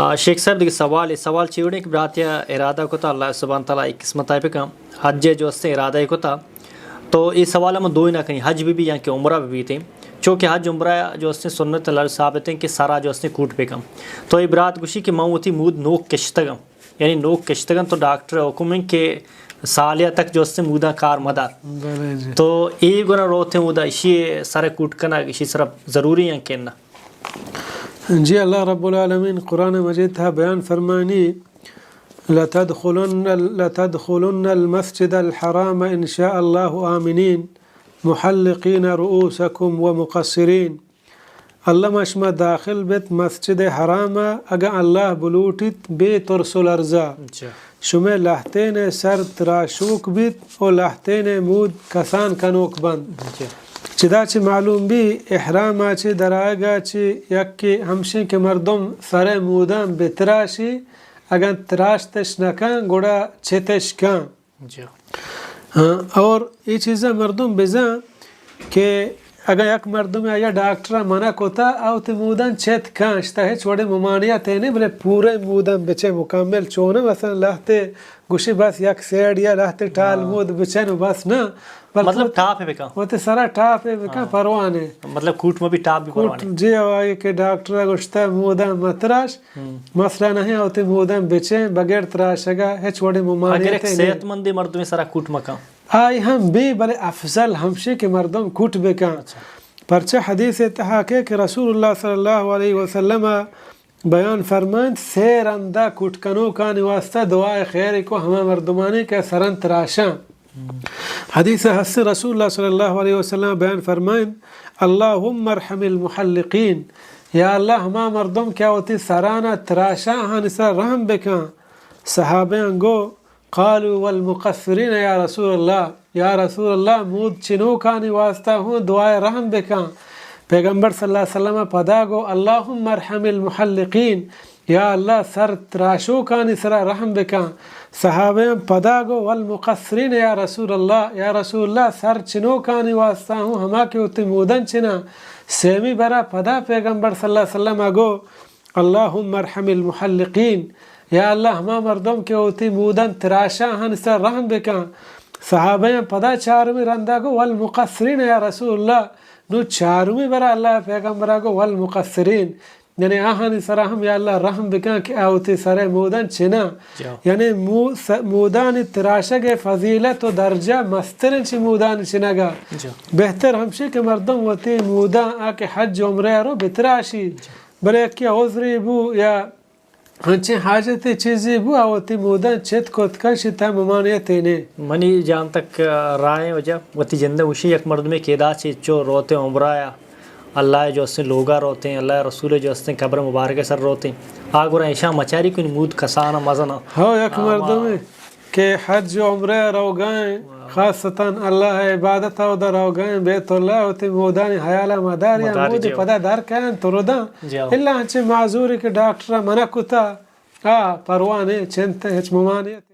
آ، شیخ صاحب، دگہ سوال، اے سوال چی وڑیں کہ براتے ءَ ارادہ کتا، اللہ سبحانہ تعالیٰ ءِ قسمت ءَ بکن، حج ءِ جو استیں ارادہ کتا، تو اے سوال ءَ من دوئیں نہ کنی، حج بہ بی یا کہ عمرہ بہ بیتیں، چونکہ حج عمرہ جو استیں سنت اللہ ثابت ہیں کہ سرا جو استیں کوٹ بکن۔ تو اے برات گوشی کہ من وتی مود نوک کشتگم، یعنی نوک کشتگن تو ڈاکٹر ءِ حکم ہیں کہ سالے ءَ تک جو استیں موداں کار مدار۔ بلے جی۔ تو اے گنا روتیں اودا اشی سر کوٹ کنگ، اشی سر ضروری ہیں کہ نہ؟ جی، اللہ رب العالمین قرآن مجید تہا بیان فرمانی، لتدخلن، لتدخلن المسجد الحرام ان شاء الله آمنین محلقین رؤوسکم ومقصرین۔ الما شما داخل بیت مسجد حرام ءَ، اگاں اللہ بلوٹیت، بے ترس و لرزا۔ اچھا۔ شمئے لہتین ءِ سر تراشوک بیت و لہتین ءِ مود کسان کنوک بنت۔ جی۔ چدا چہ معلوم بی، احرام ءَ چہ درآیگ ءَ چہ یکے ہمشیں کہ مردم سر ءِ موداں بتراشی، اگاں تراشتش نہ کن، گڑا چتش کن۔ جی۔ ہاں، اور اے چیزاں مردم بزاں کہ اگاں یک مردمے آئی ءَ ڈاکٹر ءَ منع کتا، آ وتی موداں چت کن، اشتا ہچ وڑیں ممانعتے نیں، بلے پوریں موداں بچے مکمل، چوناں مثلاً لہتے گوشی بس یک سیڈ یا لہتے ٹال ہاں۔ مود بچن و بس نہ، بلکہ مطلب وت-، ٹاپ ءَ بکن۔ وتی سرا ٹاپ ءَ بکن، ہاں۔ پرواہ نیں۔ مطلب کوٹ مہ بی، ٹاپ بی، کوٹ پرواہ نیں۔ جی، آئی کہ ڈاکٹر ءَ گوشتا موداں متراش، ہم۔ مسئلہ نہیں، وتی موداں بچیں، بغیر تراشگا ہچ وڑیں ممانعتے اگر یک نہیں۔ صحت مندیں مردمے سرا کوٹ مکن۔ آئی ہم بی، بلے افضل ہمشی کہ مردم کوٹ بکن۔ اچھا۔ پرچہ حدیث تہا کہ، کہ رسول اللہ صلی اللہ علیہ وسلم بیان فرمائنت، سے رندا کوٹ کنوکانی واسطہ دعائے خیر کو ہما مردمانی کہ سرن تراشاں۔ حدیث ہست رسول اللہ صلی اللہ علیہ وسلم بیان فرمائنت، اللہم ارحم المحلقین، یا اللہ ہما مردم کہ وتی سرانا تراشاں، آہانی سرا رحم بکن۔ صحابیاں گو، قالوا والمقصرین یا رسول اللہ، یا رسول اللہ، مود چنوکانی واسطہ ہوں دعائے رحم بکن۔ پیغمبر صلی اللہ علیہ وسلم پدا گو، اللہم ارحم المحلقین، یا اللہ، سر تراشوکانی سرا رحم بکن۔ صحابیاں پدا گو، والمقصرین یا رسول اللہ، یا رسول اللہ، سر چنوکانی واسطہ ہوں، ہما کہ وتی مودن چنا۔ سیمی برا پدا پیغمبر صلی اللہ علیہ وسلم گو، اللہم ارحم المحلقین، یا اللہ، ہما مردم کہ وتی مودن تراشاں، آہانی سرا رحم بکن۔ صحابیاں پدا چارمی رندا گو، والمقصرین یا رسول اللہ، نو چارمی برا اللہ پیغمبرا گو، والمقصرین، یعنی آہانی سرا ہم یا اللہ رحم بکن کہ آ وتی سرے مودن چنا۔ جو۔ یعنی مو-، س-، مودانی تراشگ فضیلت و درجہ مسترین چی مودانی چنگا۔ جو۔ بہتر ہمشی کہ مردم وتی موداں آ کہ حج عمرہ رو بتراشی۔ جو۔ بلے یکے عذرے بو یا انچیں حاجتے چیزے بو، آ وتی موداں چت کت کن، شی تہا ممانعتے نے۔ منی جان تک، آ، رائیں وجہ وتی جندے گوشی، یک مردمے کہ ادا چہ چو روتے عمرہ یا اللہ جو استیں لوگا روتے، اللہ رسول جو استیں قبر مبارک سر روتے، آ گورا ایشاں مچاری کن مود کسانا مزنا۔ ہو، یک آ، مردمے کہ حج و عمرہ روگائیں، خاصتاً اللہ عبادت اودا روگائیں، بیت اللہ، وتی مودانی حیالا مدار یا مداری مودی جو۔ پدا در کن تو رداں۔ جو۔ الا انچیں معذوری کہ ڈاکٹر منع کتا، آ، پرواہ نے، چنت ہچ ممانعت۔